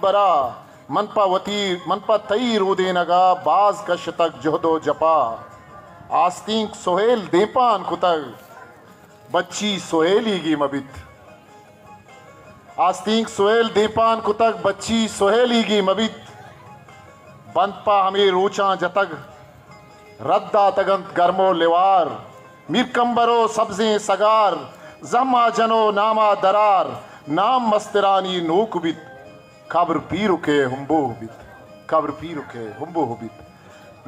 برا، من پہ وتی، من پہ تئی رودینگا باز کشتگ جہد و جپا۔ آستینک سہیل دیمپان کتگ، بچی سہیلیگی مہ بیت۔ آستینک سہیل دیمپان کتگ، بچی سہیلیگی مہ بیت۔ بند پہ ہمے روچاں جتگ، رد داتگ انت گرم و لیوار۔ میر کمبر و سبزیں سگار، زہما جن و ناما درار۔ نام مسترانی نوک بیت، قبر پیرکے ہمبوہ بیت، قبر پیرکے ہمبوہ بیت۔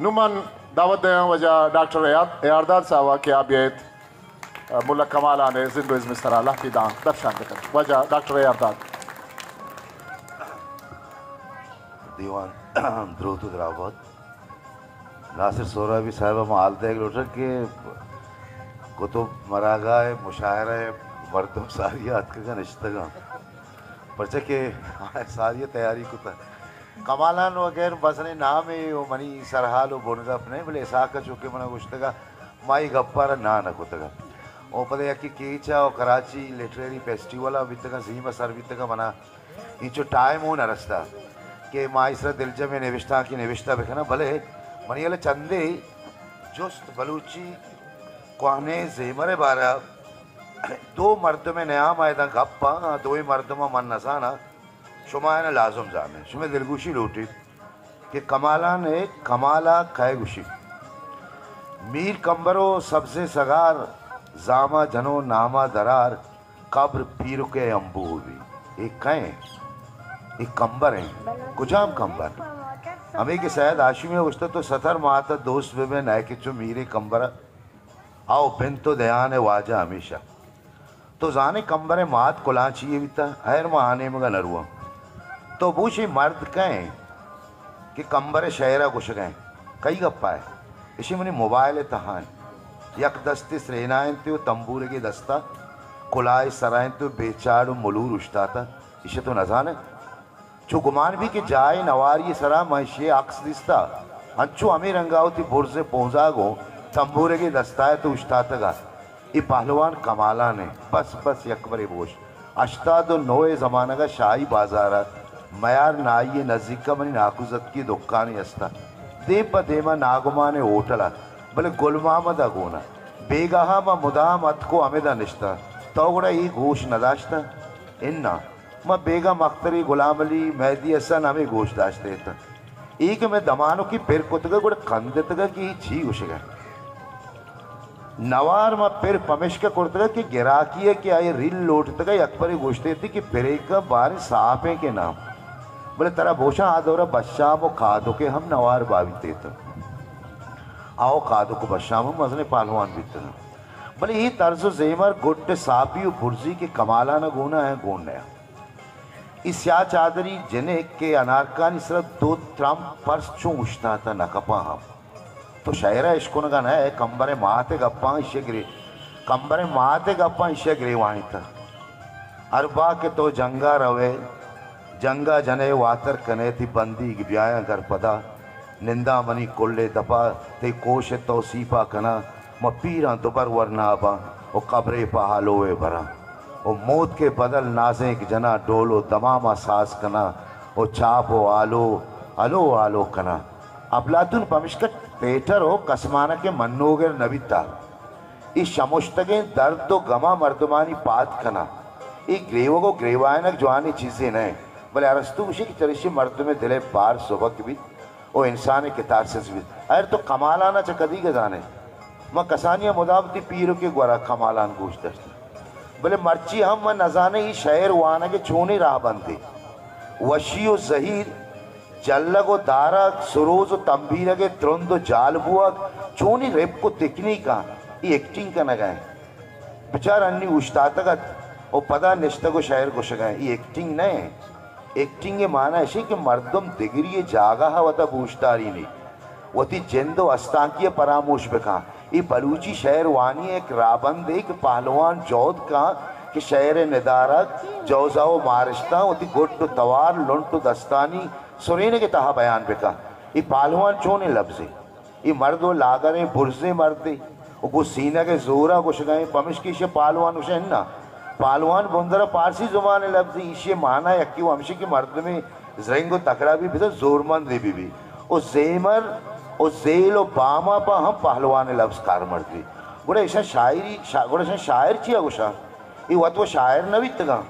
نوں من دعوت دیاں واجہ ڈاکٹر یار-، یارداد صاحب ءَ کہ آ بیایت، ملا کمالان ءِ زند و ازم ءِ سرا لہتے دانک درشان بکنت۔ واجہ ڈاکٹر یارداد۔ دیوان دروت و دراہ بات۔ ناصر سہرابی صاحب ءَ ما حال دیگ لوٹاں کہ کتب مراگاہ ءِ مشاعرہ ءِ مردم ساری ءَ اتکگ ءُ نشتگ اَنت، پرچا کہ آ ساری ءَ تیاری کتگ۔ کمالان وغیرہ مزنیں نامے و منی سرحال و بنگپ نہ اِنت، بلے اسحاق ءَ چو کہ من ءَ گوشتگ ءَ ما اے گپ ءَ را نہ نہ کتگ ءَ۔ او پدا یکے کیچ ءَ و کراچی لٹریری فیسٹیول ءَ بیتگ اَنت، زیم ءَ سر بیتگ اَنت، من ءَ اینچو ٹائم اوں نہ رستہ کہ ما ایشرا دلجمیں نبشتانکے نبشتہ بکناں، بلے منی ہیال ءَ چندے جست بلوچی کوہنیں زیمر ءِ بارہ ءَ دو مردم ءِ نیام ءَ ادا گپ اَنت، آ دوئیں مردم ءَ من نزاناں، شما آیاں لازم زان ئے، شمئے دلگوشی لوٹیت کہ کمالان ءِ کمال ءَ کئے گوشیت۔ میر کمبر و سبزیں سگار، زاما جنو ناما درار، قبر پیرک ءِ امبو بی۔ اے کئے ایں؟ اے کمبر ایں۔ کجام کمبر؟ ہمے کہ سید ہاشمی ءَ گوشتہ، تو ستر ماہ تہ دوست بہ بئے، نئے کہ چو میر کمبر ءَ۔ او بنت و دیان ءِ واجہ ہمیشہ۔ تو زان ئے کمبر ءِ مات کلانچی یے بیتہ؟ ہیر، ما آ نیمگ ءَ نہ رواں۔ تو بوش اے مرد کئے ایں کہ کمبر ءِ شئیر ءَ گوشگ ءَ ایں؟ کئی گپ ءَ ایں؟ اشی منی موبائل ءِ تہا ایں۔ یک دستے سرینا اِنت و تمبورگے دست ءَ، کلاہ ئے سر ءَ اِنت و بے چاڑ و ملور اوشتاتہ۔ ایشی ءَ تو نزان ئے؟ چو گمان بی کہ جاہے نواری ءِ سرا من ایشی ءِ عکس دیستہ، انچو ہمے رنگ ءَ وتی برز ءِ پونز ءَ گوں تمبورگے دست ءَ اَت ءُ اوشتاتگ اَت۔ اے پہلوان کمالان اِنت۔ بس، بس، یکبرے بگوش۔ ہشتاد ءُ نو ءِ زمانگ ءَ شاہی بازار ءَ میار نائی ءِ نزیک ءَ منی ناکوزتکی دکانے است اَت۔ دیم پہ دیم ءَ ناگمان ءِ ہوٹل اَت، بلے گل محمد ءَ گون اَت۔ بیگاہ ءَ من مدام اتک ءُ ہمدا نشتاں۔ تو گڑا اے گوش نہ داشتہ؟ اناں۔ من بیگاہ مختری، غلام علی، مہدی حسن ہمے گوش داشتہ اتاں۔ اے کہ مئے دمانکی پر کتگ ءُ گڑا کندتگ کہ اے چی گوشگ ءَ۔ نوار من پر پمیشکا کرتگ کہ گراکی ءَ کہ آئی ریل لوٹتگ، یکبرے گوشت ئے کہ پریک باریں ساپ ایں کہ ناں۔ بلے ترا بوشاں آ دور ءَ بشام ءُ کادک ءِ ہم نوار باویت اتاں۔ آ ءُ کادک ءُ بشام ہم مزنیں پہلوان بیتگ۔ بلے اے طرز ءُ زیمر گڈ ءُ ساپی ءُ برزی کہ کمالان ءَ گون اَت، گون نہ اَت۔ اے سیاہ چادری جنک کہ انارکانی سرا دو ترمپ پرس چوں اوشتاتہ نہ کپاں ہم۔ تو شئیر ءَ اشکنگ ءَ نہ ئے، کمبر ءِ مات ءِ گپاں ایشی ءَ گرے-، کمبر ءِ مات ءِ گپاں ایشی ءَ گریوائینتہ۔ ہر بار کہ تو جنگ ءَ روئے، جنگ ءَ جنئے، واتر کنئے، تئی بندیگ بیایاں گر پدا، ننداں منی کل ءِ دپ ءَ، تئی کوش ءِ توسیپ ءَ کناں، من پیراں دوبر ورنا باں ءُ قبرے پہ آلو ءَ براں ءُ موتک ءِ بدل نازینک جناں، ڈول ءُ دمام ءَ ساز کناں ءُ چاپ ءُ آلو، الو آلو کناں۔ اپلاتون پمشکا تھیٹر ءُ کسمانک ءِ منوگر نہ بیتہ۔ اے شمشتگیں درد ءُ گماں مردمانی پاد کناں۔ اے گریوگ ءُ گریوائینگ جوانیں چیزے نہ اِنت، بلے ارسطو گوشی کہ چریشی مردم ءِ دل ءِ بار سبک بیت ءُ انسان ءِ کتارسس بیت۔ ہیر تو کمالان ءَ چہ کدیگ ءَ زان ئے؟ من کسانی ءَ مدام وتی پیرک ءِ گورا کمالان گوش داشتہ۔ بلے مرچی ہم من نزاناں اے شئیر وانگ ءِ چونیں راہبندے۔ وشی ءُ زہیر، جلگ ءُ دارگ، سروز ءُ تمبیرگ ءِ ترند ءُ جال بوگ، چونیں رپک ءُ تکنیک اَنت، اے ایکٹنگ کنگ ءَ اِنت۔ بچار، انی اوشتاتگ اَت ءُ پدا نشتگ ءُ شئیر گوشگ ءَ اِنت۔ اے ایکٹنگ نہ اِنت۔ ایکٹنگ ءِ مانا ایش اِنت کہ مردم دگری ءِ جاگہ ءَ وتا بوشتارینیت، وتی جند ءُ ہستانکی ءَ پراموش بکن۔ اے بلوچی شئیر وانی ءِ یک راہبندے کہ پہلوان جہد کن کہ شئیر ءِ ندارگ، جوزہ ءُ مارشتاں وتی گڈ ءُ توار، لنٹ ءُ دستانی سرینگ ءِ تہا بیان بکن۔ اے پہلوان چونیں لبزے؟ اے مرد وَ لاگریں برزیں مردے ءُ گوں سینگ ءِ زور ءَ گوشگ ءَ اِنت، پمشکہ ایشی ءَ پہلوان گوش اَنت۔ اناں، پہلوان بندر ءَ پارسی زبان ءِ لبزے، ایشی ءِ مانا یکے وَ ہمش اِنت کہ مردمے زرنگ و تکڑا بی، بزاں زورمندے بی بی۔ و زیمر و زیل و باما پہ ہم پہلوان لفظ کارمرز بی۔ گڑا ایشاں شاعری، شا-، گڑا ایشاں شاعر چیا گوشاں؟ اے وت و شاعر نہ بیتگاں۔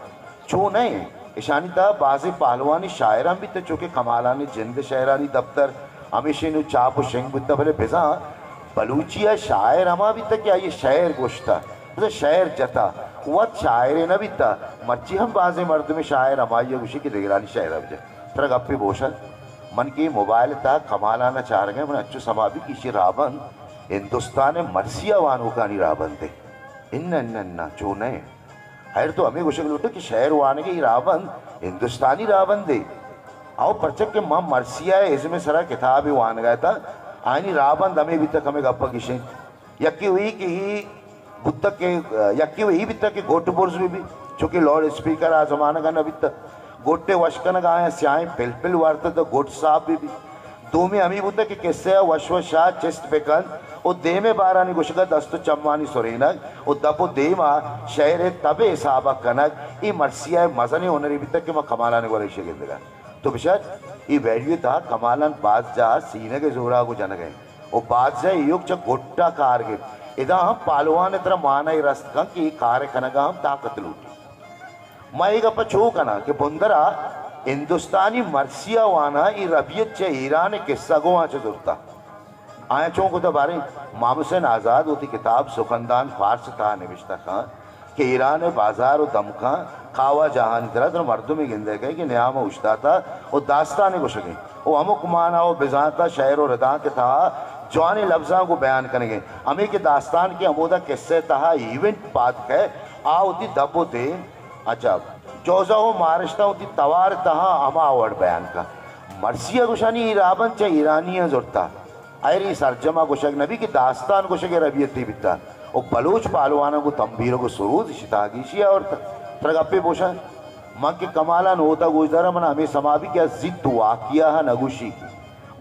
چو نہ ایں۔ ایشانی تہا بازیں پہلوانی شاعر ہم بیتہ، چو کہ کمالانی جند شعرانی دپتر ہمیشی نوں چاپ و شنگ بوتہ، بلے بزاں بلوچی ء شاعر ہما بیتہ کہ آئی ء شعر گوشتہ، بزاں شعر جتہ، وت شاعرے نہ بیتہ۔ مرچی ہم بازیں مردمے شاعر ہمائی ء گوشی کہ دگرانی شعر ء بجن۔ ترا گپے بوشن، من کہ اے موبائل ء تہا کمالان ء چارگ ء من انچو سما بی کہ ایشی راہبند ہندوستان ء مرثیہ وانوکانی راہبندے۔ انہ، انہ، انہ، چو نہ انت۔ خیر، تو ہمے گوشگ لوٹے کہ شعر وانگ ء اے راہبند ہندوستانی راہبندے۔ او پرچا کہ ما مرثیہ ء ازم ء سرا کتابے وانگ ء اتاں، آیانی راہبند ہمے بیتگ، ہمے گپ ء گیشیں۔ یکے وہی کہ ہی بوتگ کہ، یکے وہی بیتگ کہ گوٹ برز بہ بی، چونکہ لاؤڈ اسپیکر آ زمانگ ء نہ بیتگ۔ گوٹے وش کنگ ء آیاں سیاہیں پلپل وارتگ تاں گوٹ ساپ بہ بی۔ دومی ہمے بوتگ کہ کسہ ء وش وش ء چست بہ کنت و دیم ء بارانی گوشگ ء دست و چمانی سرینگ و دپ و دیم ء شعر ء تب ء حساب ء کنگ، اے مرثیہ ء مزنیں ہنرے بیتگ کہ ما کمالان ء گورا ایشی ء گندگ ء۔ تو بچار، اے ویڈیو ء تہا کمالان باز جاہ ء سینگ ء زوراگ و جنگ ء انت و باز جاہ ایوک چہ گٹ ء کار گپت۔ ادا ہم پہلوان ء ترا مانا اے رست کنت کہ اے کار ء کنگ ء ہم طاقت لوٹیت۔ ما اے گپ ء چو کناں کہ بندر ء ہندوستانی مرثیہ واناں اے ربیت چہ ایران ء کسہ گواں چہ زرتہ۔ آیاں چون کتہ؟ باریں، مام حسین آزاد وتی کتاب سخندان فارس ء تہا نبشتہ کنت کہ ایران ء بازار و دمکاں کاوا جاہانی ترا ترا مردمے گندئے کئے کہ نیام ء اوشتاتہ و داستانے گوشگ ء انت و ہمک مانا و بزانت ء شعر و ردانک ء تہا جوانیں لبزاں گوں بیان کنگ ء انت۔ ہمے کہ داستان کہ ہمودا کسہ ء تہا ایونٹ پاد کئے، آ وتی دپ و دیم، اچھا، جوزہ و مارشتاں وتی توار ء تہا ہما وڑ بیان کن۔ مرثیہ گوشانی اے راہبند چہ ایرانیاں زرتہ۔ ہیر اے سرجم ء گوشگ نہ بی کہ داستان گوشگ ء ربیتے بیتہ و بلوچ پہلواناں گوں تمبیرگ و سروز ایشی تہا گیشی آورتہ۔ ترا گپے بوشاں، من کہ کمالان اودا گوشداراں، من ہمے سما بی کہ آ زیت واقعہ ء نہ گوشی،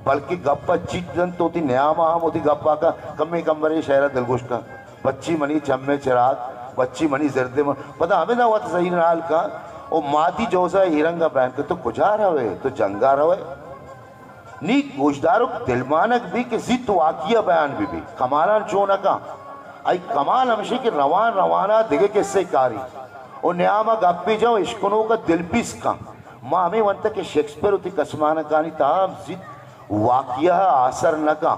بلکہ گپ ء چٹ دنت، وتی نیام ء ہم وتی گپ ء کن، کمے کمبرے شعر ء دلگوش کن۔ بچی منی چم ء چراگ، بچی منی زرد ء من، پدا ہمدا وت زہیر نال کن و ماتی جوزہ ء اے رنگ ء بیان کن، تو کجا روئے؟ تو جنگ ء روئے؟ نی گوشداروک دلمانگ بی کہ زیت واقعہ بیان بہ بی۔ کمالان چو نہ کن۔ آئی کمال ہمشی کہ روان روان ء دگہ کسے کاری و نیام ء گپے جن و اشکنوک ء دلپیس کن۔ ما ہمے ونتہ کہ شیکسپیئر وتی کسمانکانی تہا ہم زیت واقعہ ء آسر نہ کن۔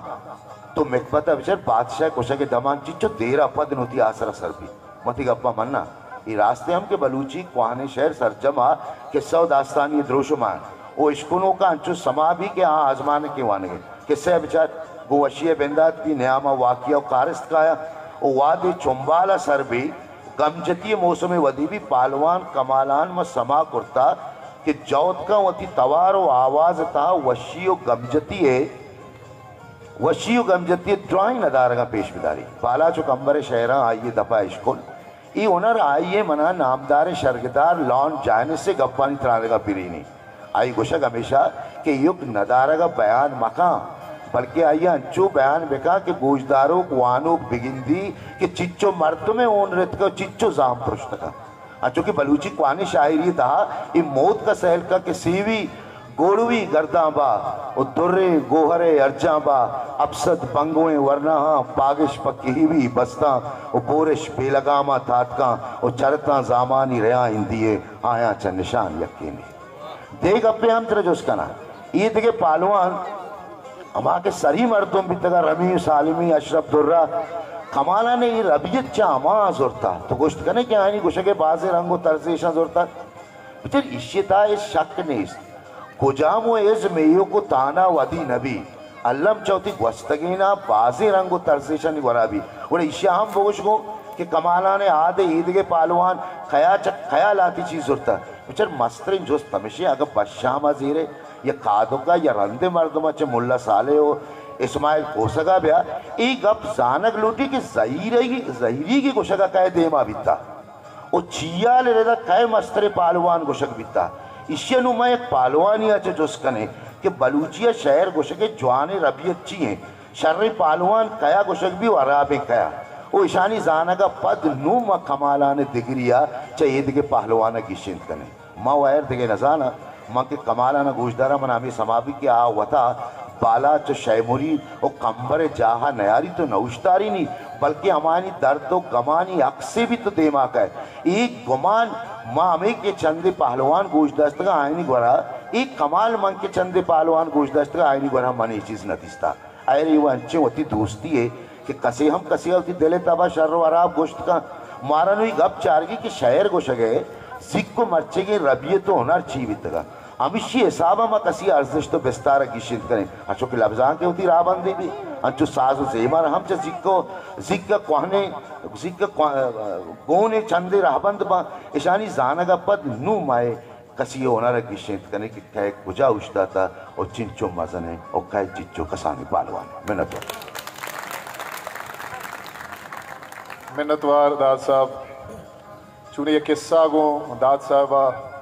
تو مکبت ء بچار، بادشاہ ء کشگ ء دمان چنچو دیر ء پد نوں وتی آسر ء سر بیت۔ من تئی گپ ء مناں۔ اے راستے ہم کہ بلوچی کوہنیں شعر سرجم ء کسہ و داستانی دروشم ء انت و اشکنوک ء انچو سما بی کہ آ آزمانکیں وانگ انت۔ کسہ ء بچار، گوں وشی ء بندات بی، نیام ء واقعہ و کارست کایاں و وہدے چنبال ء سر بی، گمجتی ء موسمے ودی بی، پہلوان کمالان ما سما کرتہ کہ جہد کن وتی توار و آواز ء تہا وشی و گمجتی ء وشی و گمجتی ء درائیں ندارگاں پیش بداری۔ بالاچ و کمبر ء شعراں آئی ء دپ ء اشکن۔ اے ہنر آئی ء منا نامداریں شرگدار لارڈ جائنس ء گپانی ترانگ ء پرینی۔ آئی گوشگ ہمیشہ کہ ایوک ندارگ ء بیان مکاں، بلکیں آئی ء انچو بیان بکاں کہ گوشداروک وانوک بگندی کہ چچو مردمے ہون رتکہ و چچو زام پرشتکہ۔ انچو کہ بلوچی کوہنیں شاعری ء تہا اے موتک ء سیل کن کہ سیوی گوڑوی گرداں با و دریں گوہر ء ارجاں با، اپسد بنگویں ورناہاں پاگش پہ کہیوی بستاں و بورش بے لگاماں تاتکاں و چرتاں زامانی ریاں ہندی ء آیاں چہ نشان یکینے۔ دے گپے ہم ترا جست کناں، اے دگہ پہلوان ہما کہ سری مردم بیتگاں، رمی و سالمی، اشرف درہ، کمالان ء اے ربیت چہ ہما زرتا۔ تو گوشت کنے کہ آیانی گوشگ ء بازیں رنگ و طرز ایشاں زرتا۔ بچار، ایشی ء تہا ہچ شک نیست۔ کجام و ازم ایوک و تہنا ودی نہ بی، الم چہ وتی گوستگیناں بازیں رنگ و طرز ایشانی گورا بی۔ گڑا ایشی ء ہم بگوش گوں کہ کمالان ء آد ء ایدگہ پہلوان کیا چہ کیا لہتے چیز زرتہ۔ بچار، مستریں جست ہمیش انت، اگاں بشام ء زیرے یا کادک ء یا رندیں مردم ء چہ ملا صالح و اسماعیل کھوسگ ء بیا، اے گپ زانگ لوٹی کہ زہیری، زہیریگی گوشگ ء کئے دیما بیتا و چیال ء ردا کئے مستریں پہلوان گوشگ بیتا۔ ایشی ء نوں ما یک پہلوانی ء چہ جست کنیں کہ بلوچی ء شعر گوشگ ء جوانیں ربیت چی انت؟ شریں پہلوان کیا گوشگ بی و ہرابیں کیا؟ و اشانی زانگ ء پد نوں ما کمالان ء دگری ء چہ ایدگہ پہلوان ء گیشینت کنیں۔ ما و ہیر دگہ نزاناں، من کہ کمالان ءَ گوشداراں، من ہمے سما بی کہ آ وتا بالاچ و شے مرید و کمبر ءِ جاہ ءَ نیاریت و نہ اوشتارینی، بلکیں ہمایانی درد و گمانی عکسے بیت و دیما کئیت۔ اے گمان ما ہمے کہ چندے پہلوان گوشداشتگاں آیانی گورا، اے کمال من کہ چندے پہلوان گوشداشتگاں آیانی گورا من اے چیز نہ دیستا۔ ہیر اے و انچیں وتی دوستی یے کہ کسے ہم کسے ءَ وتی دل ءِ تب ءَ شر و ہراب گوشت کن۔ مارا نوں اے گپ چارگی کہ شئیر گوشگ ءِ زیک و مرچیگیں ربیت و ہنر چی بیتگ انت۔ ہمیشی حساب ءَ ما کسی ءِ ارزشت و بستار ءَ گیشینت کنیں۔ انچو کہ لبزانک ءِ وتی راہبندے بی، انچو ساز و زیمر ہم چہ زیک و، زیک ءِ کوہنیں، زیک ءِ کو-، گونیں چندے راہبند باں، اشانی زانگ ءَ پد نوں ما اے کسی ءِ ہنر ءَ گیشینت کنیں کہ کئے کجا اوشتاتہ و چنچو مزن انت و کئے چنچو کسانیں پہلوان انت۔ منتوار۔ منتوار داد صاحب۔ چونی یک قصہ گوں داد صاحب ءَ